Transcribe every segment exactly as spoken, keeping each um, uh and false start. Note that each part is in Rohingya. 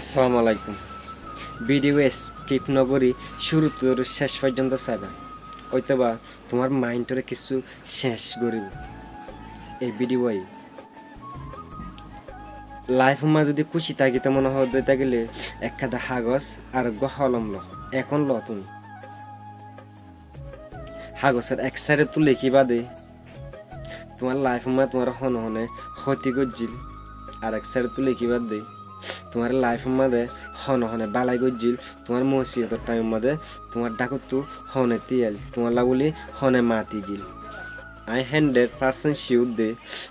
Assalamu alaikum. Video skip no gorí cúruttu céc foijjonto saiba. Óitoba tuáñr mind ore kissú cenc goríbo ei video ye. Life or maze zodi kúci tákito mone hoó de tákile ekkán hagos ar eggúa holom lo. Ehón lo tuñí. Hagosor ek side ottu lekíba de tuáñr life or maze tuáñre hone hone hóti goijjíl, ar ek side ottu lekíba de tuáñr life or maze hone hone bálai goijjíl, tuáñr musibotor time or maze tuáñr dhákottu hone tíail, tuáñlla bóli hone mati gil. Aññí hundred percent sure de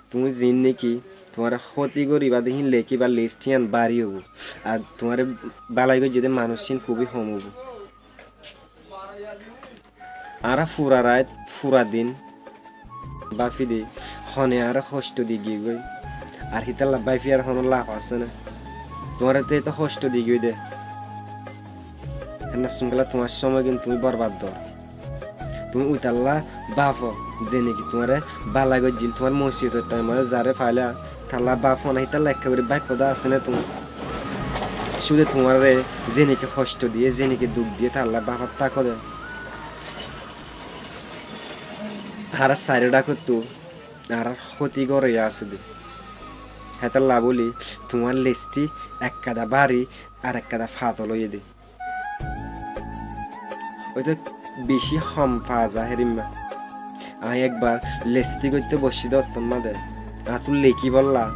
tuñí ziín niki tuáñre hóti goríba de híin lekíba list hían bári óibo, ar tuáñre bálai goijjé de manúic híin kúbi hom óibo. Añára fura rait, fura din báfi de hone añáre hoctho di giyé goi. Ar hítalla báfi ar honó laf asé né? Tuáñre to eto hoctho di giyé de. Hénna sungala tuáñr cómoigin tuñí borbad dor. Tuñí uitalla báfo, ze niki tuáñre bála goijjíl, tuáñr musibotor time ot zaré faila, talla báfo na, hítalla ekkebaré báiffo de asé né tuñí? Cúde tuáñre ze niki hoctho diyé, ze niki duk diyé, talla báfat táko de. Añára sairó dhákottu añárar hóti goré asé de. Hétalla bóli tuáñr list ekkán bári ar ekkán fatol óiye de. Óito bicí hom fa za hérimma. Aññí ekbar list goitté boiccé de ottór maze añáttu lekíbolla.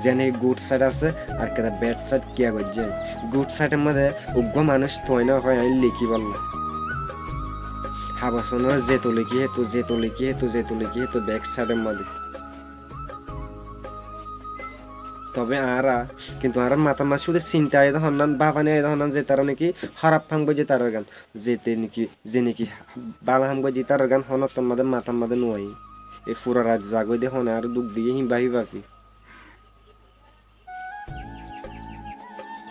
Zene good side asé ar ekkán bad side kiya goijjé. Good side or maze uggúa manúic tuáñi no fai aññí lekíbolla. Hagos onóre zeto lekí héto, zeto lekí héto, zeto lekí héto, bad side or maze. Tobe añára, kintu añárar matár maze cúde sinta aiyé de honnán, báfani aiyé de honnán, ze tará niki hóraf ham goijjé tarár gán, zete niki, ze niki bála ham goijjé tarár gán honó ottór maze matár maze no aiyé. E fura rait zagói de hone añáre duk diyé híin báfi báfi.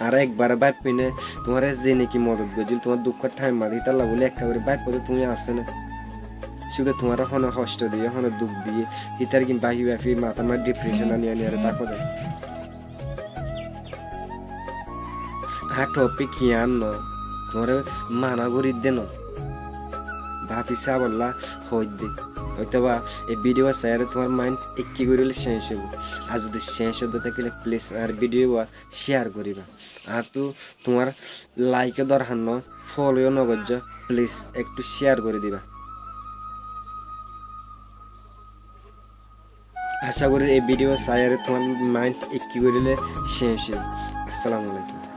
Añára ekbaré báiffi né, tuáñre ze niki modot goijjíl, tuáñr dukkór time ot hítalla bóli ekkebaré báiffo de tuñí asé né? Cúde tuáñre hone hoctho diyé, hone duk diyé, hítar gín báfi báfi matár maze depression ani ani aré táko de. Añár topic yián no, tuáñre mana gorí de no. Báfi sábolla hoóidde. Óitoba e video saiyóre tuáñr mind ekki gorí óile cenc óibo. Ar zodi cenc ódde tákile please añár video share goríba. Añáttu tuáñr like ó dorhar no, follow ó no goijjó, please ektu share gorí diba. Acá gorí e video saiyóre tuáñr mind ekki gorí óile cenc óibo. Assalamu alaikum.